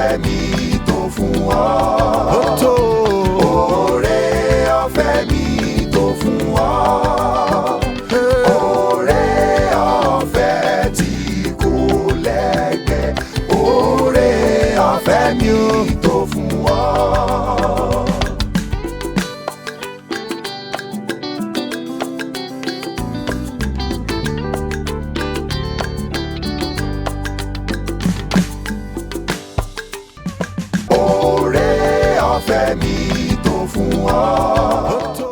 Ọ̀fẹ́ mi tó fún ọ. Ó tó. Oore ọ̀fẹ́ mi tó fún ọ. Oore ọ̀fẹ́ tí kò lẹ́gbẹ́. Oore ọ̀fẹ́ mi tó fún ọ. Oore ọ̀fẹ́ mi tó fún ọ. Ó tó.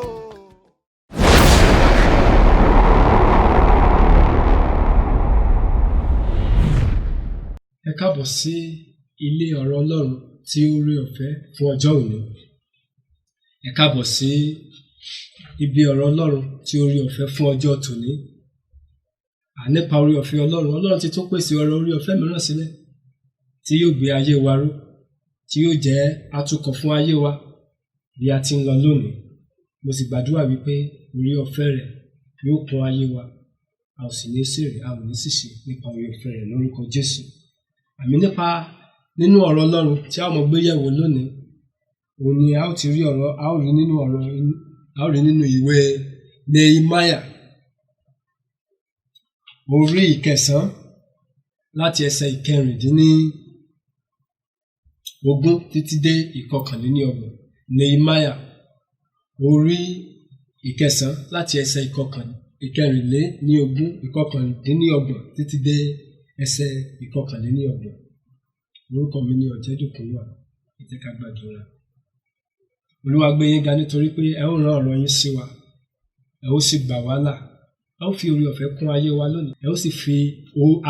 Ẹ káàbọ̀ sí ilé ọ̀rọ̀ Ọlọ́run tí ó rí ọ̀fẹ́ fún ọjọ́ òní. Ẹ káàbọ̀ sí ibi ọ̀rọ̀ Ọlọ́run tí ó rí ọ̀fẹ́ fún ọjọ́ tòní. À nípa orí ọ̀fẹ́ Ọlọ́run, Ọlọ́run ti tún pèsè ọ̀rọ̀ orí ọ̀fẹ́ mìíràn sílẹ̀ tí yóò gbé ayé wa ró, tí yóò jẹ́ atukọ̀ fún ayé wa bí a ti ń lọ lónìí. Mo sì gbàdúrà wípé orí ọ̀fẹ́ rẹ̀ yóò kún ayé wa. A ò sì ní ṣèrè, a ò ní ṣìṣe nípa orí ọ̀fẹ́ rẹ̀ lórúkọ Jésù. Àmì nípa nínú ọ̀rọ̀ Ọlọ́run tí a ó mọ gbé yẹ̀wò lónìí, òun ni a ó ti rí ọ̀rọ̀, a ó rí nínú ọ̀rọ̀, a ó rí nínú ìwé Nehemiah orí ìkẹsàn-án láti ẹsẹ̀ ìkẹrìndínlógún títí dé ìkọkànléníọgbọ̀n. Nehemiah orí ìkẹsàn-án láti ẹsẹ̀ ìkẹrìnléníogún ìkọkàndínníọgbọ̀n títí dé ẹsẹ̀ ìkọkànléníọgbọ̀n. Orúkọ mi ni Ọ̀jẹ́dòkúnwà. Ẹ jẹ́ ká gbàdúrà. Olúwa gbé yín ga nítorí pé ẹ ó rán ọ̀rọ̀ yín sí wa, ẹ ó sì gbà wá là, ẹ ó fi oore ọ̀fẹ́ kún ayé wa lónìí, ẹ ó sì fi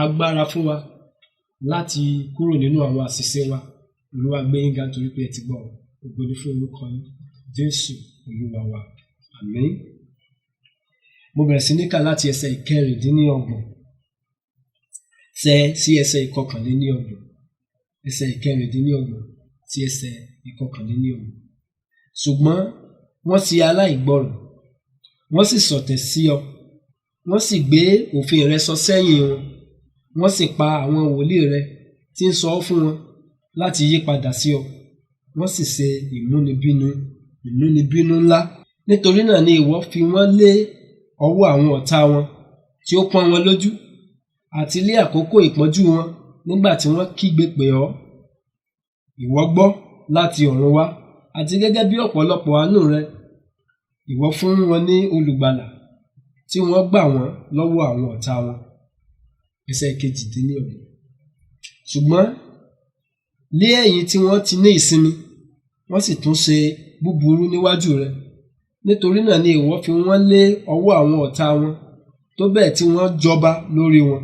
agbára fún wa láti kúrò nínú àwọn àṣìṣe wa. Olúwa gbé yín ga nítorí pé ẹ ti gbọ́. Ògo ni fún orúkọ yín, Jésù Olúwa wa. Àmín. Mo bẹ̀rẹ̀ sí ní kà láti ẹsẹ̀ ìkẹrìndínlọ́gbọ̀n sí ẹsẹ̀ ìkọkànléníọgbọ̀n. Ẹsẹ̀ ìkẹrìndínlọ́gbọ̀n sí ẹsẹ̀ ìkọkànléníọgbọ̀n. Ṣùgbọ́n wọ́n ṣe aláìgbọràn, wọ́n sì sọ̀tẹ̀ sí ọ, wọ́n sì gbé òfin rẹ sọ sẹ́yìn wọn, wọ́n sì pa àwọn wòlíì rẹ tí ń sọ fún wọn láti yí padà sí ọ, wọ́n sì ṣe ìmúnibínú ńlá. Nítorí náà ni ìwọ fi wọ́n lé ọwọ́ àwọn ọ̀tá wọn tí ó pọ́n wọn lójú, àti lé àkókò ìpọ́njú wọn nígbà tí wọ́n kígbe pè ọ́. Ìwọ gbọ́ láti ọ̀run wá, àti gẹ́gẹ́ bí ọ̀pọ̀lọpọ̀ àánú rẹ, ìwọ fún wọn ní olùgbàlà tí wọ́n gbà wọ́n lọ́wọ́ àwọn ọ̀tá wọn. Ẹsẹ̀ kejìdínlọ́gbọ̀n. Ṣùgbọ́n lé ẹ̀yìn tí wọ́n ti ní ìsinmi, wọ́n sì tún ṣe búburú níwájú rẹ. Nítorí náà ni ìwọ fi wọ́n lé ọwọ́ àwọn ọ̀tá wọn, tó bẹ́ẹ̀ tí wọ́n jọba lórí wọn.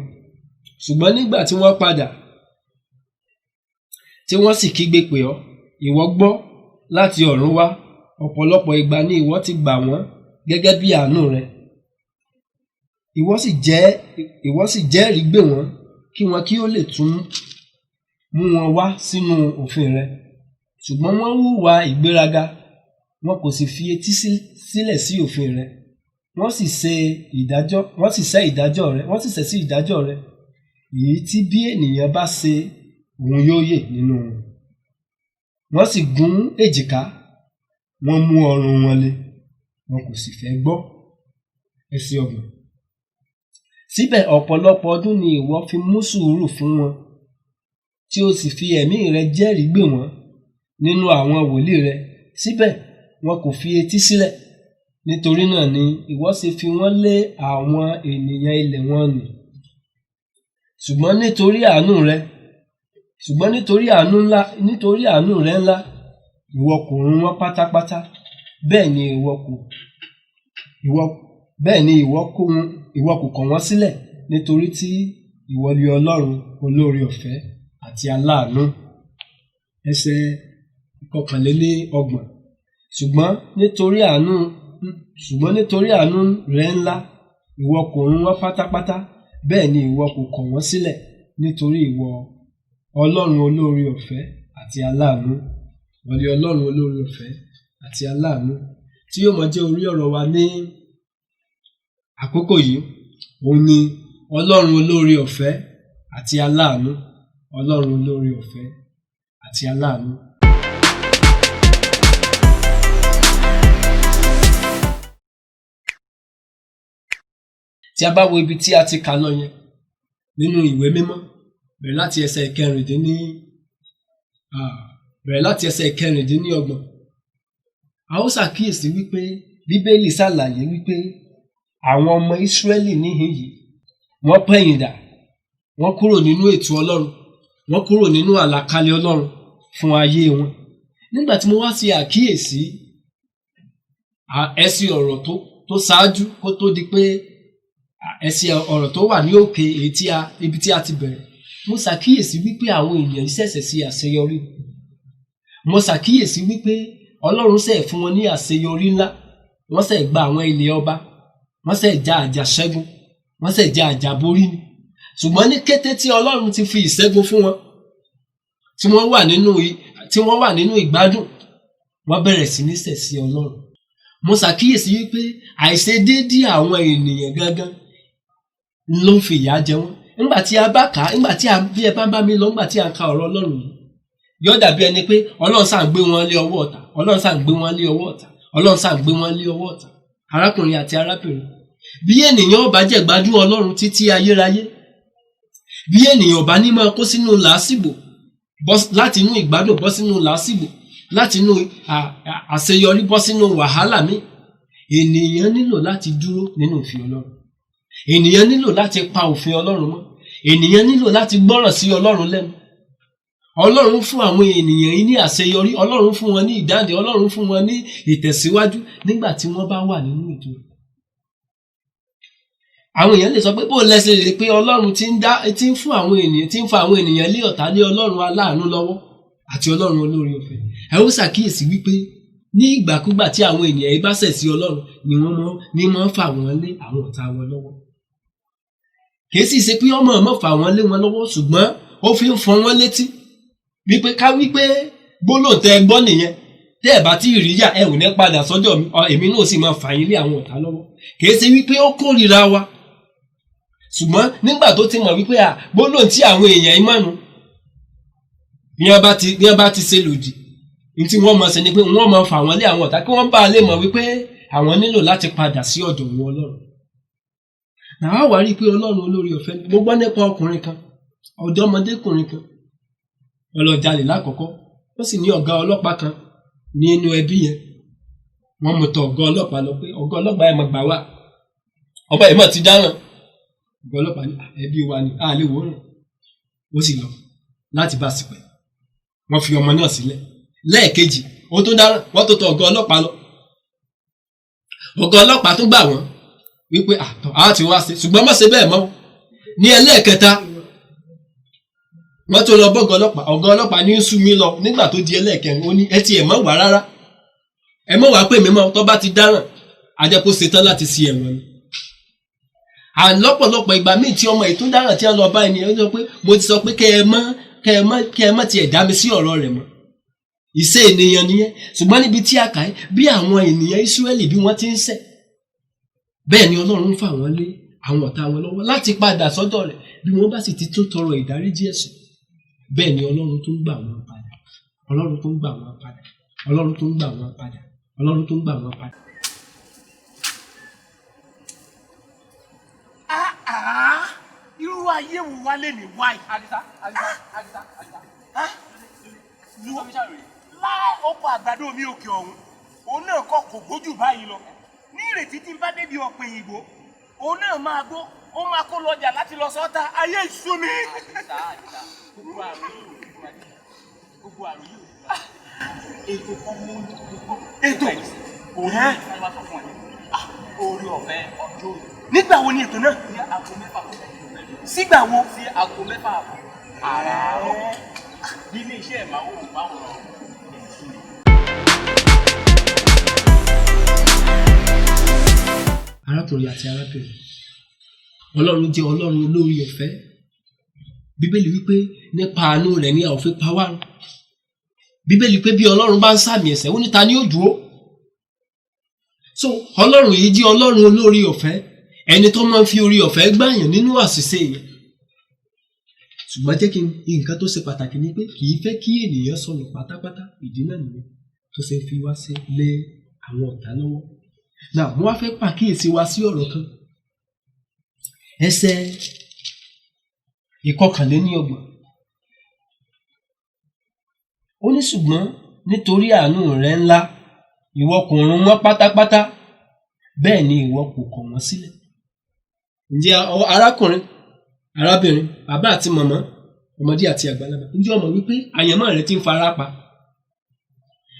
Ṣùgbọ́n nígbà tí wọ́n padà, tí wọ́n sì kígbe pè ọ́, ìwọ gbọ́ láti ọ̀run wá. Ọ̀pọ̀lọpọ̀ ìgbà ni ìwọ ti gbà wọ́n gẹ́gẹ́ bí àánú rẹ. Ìwọ sì jẹ́rìí gbè wọ́n kí wọn kí ó lè tún mú wọn wá sínú òfin rẹ. Ṣùgbọ́n wọ́n hùwà ìgbéraga, wọn kò sì fi etí sílẹ̀ sí òfin rẹ. Wọ́n sì ṣe ìdájọ́, wọ́n sì sẹ́ ìdájọ́ rẹ, wọ́n sì ṣẹ̀ sí ìdájọ́ rẹ. Èyí tí bí ènìyàn bá ṣe, òun yóò yè nínú wọn. Wọ́n sì gún èjìká, wọ́n mú ọrùn wọn le, wọn kò sì fẹ́ gbọ́. Ẹsẹ̀ ọgbọ̀n. Síbẹ̀ ọ̀pọ̀lọpọ̀ ọdún ni ìwọ fi mú sùúrù fún wọn, tí o sì fi ẹ̀mí rẹ jẹ́rìí gbè wọ́n nínú àwọn wòlíì rẹ. Síbẹ̀ wọn kò fi etí sílẹ̀. Nítorí náà ni ìwọ ṣe fi wọ́n lé àwọn ènìyàn ilẹ̀ wọn nì. Ṣùgbọ́n nítorí àánú rẹ, ṣùgbọ́n nítorí àánú ńlá, nítorí àánú rẹ ńlá, ìwọ kò run wọ́n pátápátá. Bẹ́ẹ̀ ni ìwọ kò, ìwọ, bẹ́ẹ̀ ni ìwọ kò, ìwọ kò kọ̀ wọ́n sílẹ̀, nítorí tí ìwọ ni Ọlọ́run olóore ọ̀fẹ́ àti aláàánú. Ẹsẹ̀ ìkọkànléníọgbọ̀n. Ṣùgbọ́n nítorí àánú, ṣùgbọ́n nítorí àánú rẹ ńlá, ìwọ kò run wọ́n pátápátá. Bẹ́ẹ̀ ni ìwọ kò kọ̀ wọ́n sílẹ̀, nítorí ìwọ Ọlọ́run olóore ọ̀fẹ́ àti aláàánú. Ìwọ ni Ọlọ́run olóore ọ̀fẹ́ àti aláàánú. Tí yóò mọ jẹ́ orí ọ̀rọ̀ wa ní àkókò yìí, òun ni Ọlọ́run olóore ọ̀fẹ́ àti aláàánú. Ọlọ́run olóore ọ̀fẹ́ àti aláàánú. Tí a bá wo ibi tí a ti kà lọ yẹn nínú ìwé mímọ́, bẹ̀rẹ̀ láti ẹsẹ̀ 26, a ó ṣàkíyèsí wípé Bíbélì ṣàlàyé wípé àwọn ọmọ Ísírẹ́lì níhìn yìí wọ́n pẹ̀yìndà, wọ́n kúrò nínú ètò Ọlọ́run, wọ́n kúrò nínú àlàkalẹ̀ Ọlọ́run fún ayé wọn. Nígbà tí mo wá ṣe àkíyèsí ẹsẹ̀ ọ̀rọ̀ tó ṣáájú kó tó di pé ẹsẹ̀ ọ̀rọ̀ tó wà ní òkè ibi tí a ti bẹ̀rẹ̀, mo ṣàkíyèsí wípé àwọn ènìyàn ṣẹ̀ṣẹ̀ ṣe àṣeyọrí. Mo ṣàkíyèsí wípé Ọlọ́run ṣẹ̀ fún wọn ní àṣeyọrí ńlá, wọ́n ṣẹ̀ gba àwọn ilẹ̀ ọba, wọ́n ṣẹ̀ ja àjàṣẹ́gun, wọ́n ṣẹ̀ ja àjàborí ni. Ṣùgbọ́n ní kété tí Ọlọ́run ti fi ìṣẹ́gun fún wọn, tí wọ́n wà nínú ìgbádùn, wọ́n bẹ̀rẹ̀ sí ní ṣẹ̀ sí Ọlọ́run. Mo ṣàkíyèsí wípé àìṣedéédé àwọn ènìyàn gangan ló ń fi ìyà jẹ wọ́n. Nígbà tí a bá kà á, nígbà tí bí ẹ bá ń bá mi lọ, nígbà tí a ń ka ọ̀rọ̀ Ọlọ́run yìí, yóò dàbí ẹni pé Ọlọ́run ṣáà ń gbé wọn lé ọwọ́ ọ̀tá, Ọlọ́run ṣáà ń gbé wọn lé ọwọ́ ọ̀tá, Ọlọ́run ṣáà ń gbé wọn lé ọwọ́ ọ̀tá. Arákùnrin àti arábìnrin, bí ènìyàn ò bá jẹ́ gbádùn Ọlọ́run títí ayérayé, bí ènìyàn ò bá ní máa kó sínú làásìgbò, láti inú ìgbádùn bọ́ sínú làásìgbò, láti inú àṣeyọrí bọ́ sínú wàhálà mi, ènìyàn nílò láti dúró nínú òfin Ọlọ́run. Ènìyàn nílò láti pa òfin Ọlọ́run mọ́. Ènìyàn nílò láti gbọ́ràn sí Ọlọ́run lẹ́nu. Ọlọ́run fún àwọn ènìyàn yìí ní àṣeyọrí, Ọlọ́run fún wọn ní ìdáǹdè, Ọlọ́run fún wọn ní ìtẹ̀síwájú nígbà tí wọ́n bá wà nínú ètò rẹ̀. Àwọn èèyàn lè sọ pé bó lẹ́sẹ̀ lè pé Ọlọ́run ti ń fún àwọn ènìyàn, ti ń fa àwọn ènìyàn lé ọ̀tá lé Ọlọ́run aláàánú lọ́wọ́ àti Ọlọ́run olóore ọ̀fẹ́. Ẹ ó ṣàkíyèsí wípé ní ìgbàkúgbà tí àwọn ènìyàn yìí bá ṣẹ̀ sí Ọlọ́run ni wọ́n fà wọ́n lé àwọn ọ̀tá wọn lọ́wọ́. Kìí sì ṣe pé ọmọ ọmọ fà wọ́n lé wọn lọ́wọ́, ṣùgbọ́n ó fi ń fọn wọ́n létí wípé ká wípé gbólóhùn tẹ́ ẹ gbọ́ nìyẹn, tẹ́ ẹ bá tí ì rí yà ẹ ò ní padà sọ́dọ̀ mi, èmi náà sì máa fà yín lé àwọn ọ̀tá lọ́wọ́. Kìí ṣe wípé ó kórìíra wa, ṣùgbọ́n nígbà tó ti mọ̀ wípé gbólóhùn tí àwọn èèyàn yìí mọ̀nù ní wọ́n bá ti ṣe lòdì, ní tí wọ́n mọ̀ ṣe ni pé wọ́n máa fà wọ́n lé àwọn ọ̀tá kí wọ́n bá lè mọ̀ wípé àwọn nílò láti padà sí ọ̀dọ̀ wọn Ọlọ́run. Àwa wá rí i pé Ọlọ́run olórí ọ̀fẹ́. Mo gbọ́ nípa ọkùnrin kan, ọ̀dọ́mọdékùnrin kan, ó lọ jalè lákọ̀ọ́kọ́, ó sì ní ọ̀gá ọlọ́pàá kan nínú ẹbí yẹn. Wọ́n mú tọ̀ ọ̀gá ọlọ́pàá lọ pé ọ̀gá ọlọ́pàá ẹ̀ mọ̀ gbà wá, ọba ẹ̀ mọ̀ ti dáràn. Ọ̀gá ọlọ́pàá ní ẹbí wa ni a lè wòran. Ó sì lọ láti bá sì pẹ̀. Wọ́n fi ọmọ náà sílẹ̀. Lẹ́ẹ̀kejì, ó tún dáràn, wọ́n tó tọ̀ ọ̀gá ọlọ́pàá lọ. Ọ̀gá ọlọ́pàá tún gbà wọ́n wípé àtọ̀ á ti wá sí, ṣùgbọ́n má ṣe bẹ́ẹ̀ mọ́. Ní ẹlẹ́ẹ̀kẹta, wọ́n tó lọ bọ́gọ̀ ọlọ́pàá, ọ̀gá ọlọ́pàá ní sú mi lọ. Nígbà tó di ẹlẹ́ẹ̀kẹrin, ó ní ẹ ti ẹ̀ mọ́ wá rárá, ẹ mọ́ wá pè mí mọ́, tó bá ti dáràn, a jẹ́ kó ṣetán láti ṣe ẹ̀wọ̀n ni. Àlọ́pọ̀lọpọ̀ ìgbà míì tí ọmọ ètò dáràn tí wọ́n lọ bá ènìyàn sọ pé mo ti sọ pé kẹ́ ẹ mọ́ tiẹ̀ dá mi sí ọ̀rọ̀ rẹ̀ mọ́. Ìṣe ènìyàn nìyẹn. Ṣùgbọ́n níbi tí a kà í, bí àwọn ènìyàn Ísírẹ́lì bí wọ́n ti ń ṣẹ̀, bẹ́ẹ̀ ni Ọlọ́run ń fà wọ́n lé àwọn ọ̀tá wọn lọ́wọ́ láti padà sọ́dọ̀ rẹ̀. Bí wọ́n bá sì ti tún tọrọ ìdáríjì ẹ̀ṣẹ̀, bẹ́ẹ̀ ni Ọlọ́run tó ń gbà wọ́n padà, Ọlọ́run tó ń gbà wọ́n padà, Ọlọ́run tó ń gbà wọ́n padà, Ọlọ́run tó ń gbà wọ́n padà. Irú ayé wo wá lè ní wáyé? Àdìsá, Àdìsá, Àdìsá, Àdìsá. Láì ọkọ̀ àgbàdo mi òkè ọ̀hún, òun náà kọ́ kò gbójú báyìí lọ. Ní ìrètí tí ń bá débi ọ̀pẹ̀ òyìnbó, òun náà máa gbó, ó máa kó lọjà láti lọ sọ́ta, ayé ìṣú mi. Àdìsá, Àdìsá, gbogbo àrùn yìí ò ní fún wa. Gbogbo àrùn yìí ò ní fún wa. Ètò kan mú gbogbo. Ètò? Òun ní wọ́n wá sọ fún wa ní. Orí ọ̀fẹ́ ọjọ́ òní. Nígbà wo ni ètò náà? Ní aago 6 kọjá ìṣẹ́jú mẹ́rin. Sígbà wo? Sí aago 6 àbọ̀. Àràárọ̀. Nílé iṣẹ́ ìmáwòrán ẹ̀sìn. Arákùnrin àti arábìnrin, Ọlọ́run jẹ́ Ọlọ́run olórí ọ̀fẹ́. Bíbélì wípé nípa àánú rẹ̀ ni a ò fi pa wá run. Bíbélì pé bí Ọlọ́run bá ń sàmì ẹ̀ṣẹ̀, ó ní ta ni ó dúró? So Ọlọ́run yìí jẹ́ Ọlọ́run olórí ọ̀fẹ́, ẹni tó máa ń fi orí ọ̀fẹ́ gbàyàn nínú àṣìṣe yẹn. Ṣùgbọ́n jẹ́ kí nǹkan tó ṣe pàtàkì ni pé kì í fẹ́ kí ènìyàn sọnù pátápátá. Ìdí náà nìyẹn tó ṣe fi wá sí lé àwọn ọ̀tá lọ́wọ́. Náà mo wá fẹ́ pàkíyèsí wa sí ọ̀rọ̀ kan. Ẹsẹ̀ 31. Ó ní ṣùgbọ́n nítorí àánú rẹ ńlá ìwọ kò run wọ́n pátápátá, bẹ́ẹ̀ ni ìwọ kò kọ̀ wọ́n sílẹ̀. Ǹjẹ́ arákùnrin, arábìnrin, bàbá àti màmá, ọmọdé àti àgbàlagbà, ǹjẹ́ o mọ̀ wípé àyànmọ́ rẹ ti ń fara pa?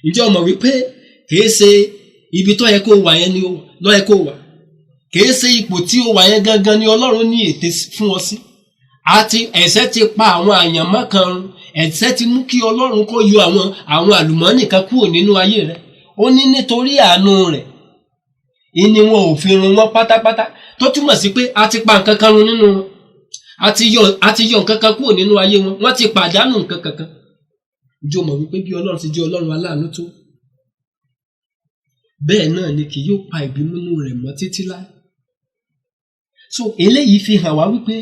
Ǹjẹ́ o mọ̀ wípé kìí ṣe ibi tó yẹ kó wà yẹn ni ló yẹ kó wà? Kìí ṣe ipò tí ó wà yẹn gangan ni Ọlọ́run ní ète fún ọ sí. Àti ẹ̀ṣẹ̀ ti pa àwọn àyànmọ́ kan run. Ẹ̀ṣẹ̀ ti mú kí Ọlọ́run kó yọ àwọn àlùmọ́ọ́nì kan kúrò nínú ayé rẹ. Ó ní nítorí àánú rẹ̀ ìní wọn ò fi run wọn pátápátá, tó túmọ̀ sí pé a ti pa nǹkan kan run nínú wọn, a ti yọ nǹkan kan kúrò nínú ayé wọn, wọ́n ti pàdánù nǹkan kankan. Ǹjẹ́ o mọ̀ wípé bí Ọlọ́run ti jẹ́ Ọlọ́run aláàánú tó, bẹ́ẹ̀ náà ni kì yóò pa ìbínú rẹ̀ mọ́ títí láé. So eléyìí fi hàn wá wípé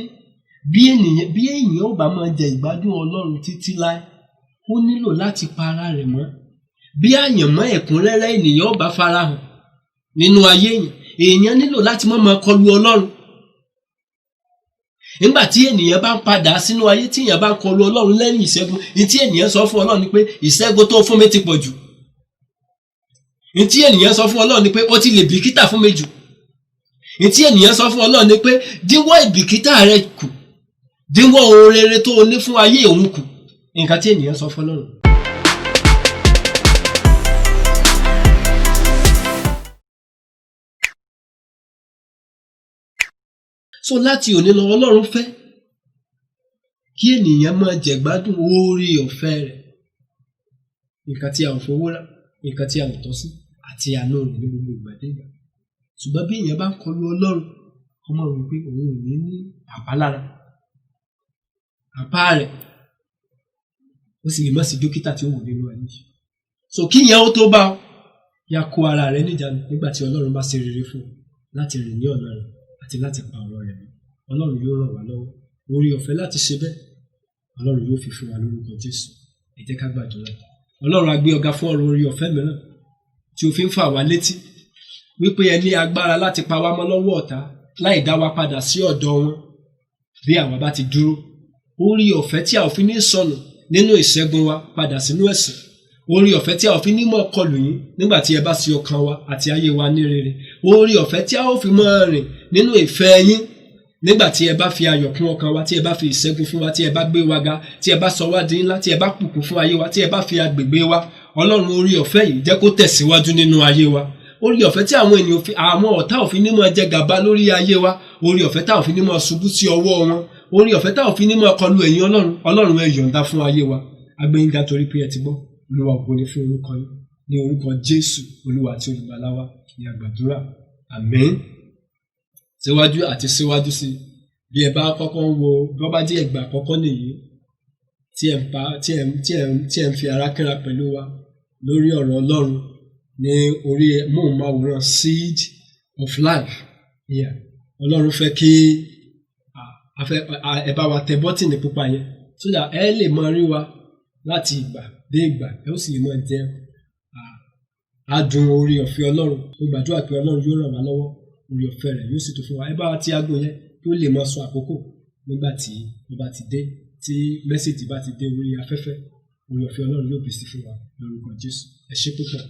bí ènìyàn ò bá máa jẹ ìgbádùn Ọlọ́run títí láé, ó nílò láti pa ara rẹ̀ mọ́. Bí àyànmọ́ ẹ̀kúnrẹ́rẹ́ ènìyàn ò bá farahàn nínú ayé èèyàn, èèyàn nílò láti má máa kọlu Ọlọ́run. Nígbà tí ènìyàn bá ń padà sínú ayé, tí èèyàn bá ń kọlu Ọlọ́run lẹ́yìn ìṣẹ́gun, ní tí ènìyàn sọ fún Ọlọ́run ni pé ìṣẹ́gun tó fún mi ti pọ̀ jù. Ní tí ènìyàn sọ fún Ọlọ́run ni pé ó ti lè bìkítà fún mi jù. Ní tí ènìyàn sọ fún Ọlọ́run ni pé díwọ́ ìbìkítà rẹ kù, díwọ́ ohun rere tó o ní fún ayé òun kù. Nǹkan tí ènìyàn sọ fún Ọlọ́run. So láti òní lọ, Ọlọ́run fẹ́ kí ènìyàn máa jẹ̀gbádùn oore ọ̀fẹ́ rẹ̀, nǹkan tí a ò fowó rà, nǹkan tí a ò tọ́ sí, àti àánú rẹ̀ ní gbogbo ìgbà dé ìgbà. Ṣùgbọ́n bí èèyàn bá ń kọlu Ọlọ́run, ó mọ̀ wípé òun ò ní ní àpá lára, àpá rẹ̀ ó sì lè má sí dókítà tí ó wò nínú ayé yìí. So kí ìyẹn ó tó bá ọ, yá kó ara rẹ níjànú nígbà tí Ọlọ́run bá ṣe rere fún ọ láti rìn ní ọ̀nà rẹ̀ àti láti pa ọ̀rọ̀ rẹ̀ mọ́. Ọlọ́run yóò ràn wá lọ́wọ́. Oore ọ̀fẹ́ láti ṣe bẹ́ẹ̀, Ọlọ́run yóò fi fún wa lórúkọ Jésù. Ẹ jẹ́ ká gbàdúrà. Ọlọ́run á gbé ọ̀gá fún ọ̀rọ̀ oore ọ̀fẹ́ mìíràn tí o fi ń fà wá létí wípé ẹ ní agbára láti pa wá mọ́ lọ́wọ́ ọ̀tá láì dá wa padà sí ọ̀dọ̀ wọn bí àwa bá ti dúró. Oore ọ̀fẹ́ tí a ò fi ní sọnù nínú ìṣẹ́gun wa padà sínú ẹ̀sìn. Oore ọ̀fẹ́ tí a ò fi ní mọ̀ kọlù yín nígbà tí ẹ bá sí ọkàn wa àti ayé wa ní rere. Oore ọ̀fẹ́ tí a ó fi máa rìn nínú ìfẹ́ yín nígbà tí ẹ bá fi ayọ̀ kún ọkàn wa, tí ẹ bá fi ìṣẹ́gun fún wa, tí ẹ bá gbé wa ga, tí ẹ bá sọ wá di ńlá, tí ẹ bá pùkún fún ayé wa, tí ẹ bá fi agbègbè wa. Ọlọ́run oore ọ̀fẹ́ yìí jẹ́ kó tẹ̀síwájú nínú ayé wa. Oore ọ̀fẹ́ tí àwọn ènìyàn fi àwọn ọ̀tá ò fi ní máa jẹ gàba lórí ayé wa. Oore ọ̀fẹ́ tá ò fi ní máa ṣubú sí ọwọ́ wọn. Oore ọ̀fẹ́ tá ò fi ní máa kọlu ẹ̀yin Ọlọ́run. Ọlọ́run ẹ yọ̀ǹda fún ayé wa. A gbé yín ga torí pé ẹ ti gbọ́. Olúwa ògo ni fún orúkọ yín. Ní orúkọ Jésù Olúwa àti Olùgbàlà wa ní a gbàdúrà. Àmín. Síwájú àti síwájú sí bí ẹ bá kọ́kọ́ ń wo bí wọ́n bá jẹ́ ìgbà àkọ́kọ́ nìyí tí ẹ ń fi ara kínra pẹ̀lú wa lórí ọ̀rọ̀ Ọlọ́run ní orí móhùnmáwòrán Seed of Life. Yeah. Ọlọ́run fẹ́ kí ẹ bá wa tẹ bọ́tìnì pupa yẹn so that ẹ lè máa rí wa láti ìgbà dé ìgbà, ẹ ó sì lè máa jẹ adùn oore ọ̀fẹ́ Ọlọ́run. Mo gbàdúrà pé Ọlọ́run yóò ràn wá lọ́wọ́, oore ọ̀fẹ́ rẹ̀ yóò sì tó fún wa. Ẹ bá wa ti aago yẹn kí ó lè máa sọ àkókò nígbà tí ó bá ti dé, tí mẹ́sẹ̀jì bá ti dé orí afẹ́fẹ́. Oore ọ̀fẹ́ Ọlọ́run yóò bèsì fún wa lórúkọ Jésù. Ẹ ṣé púpọ̀.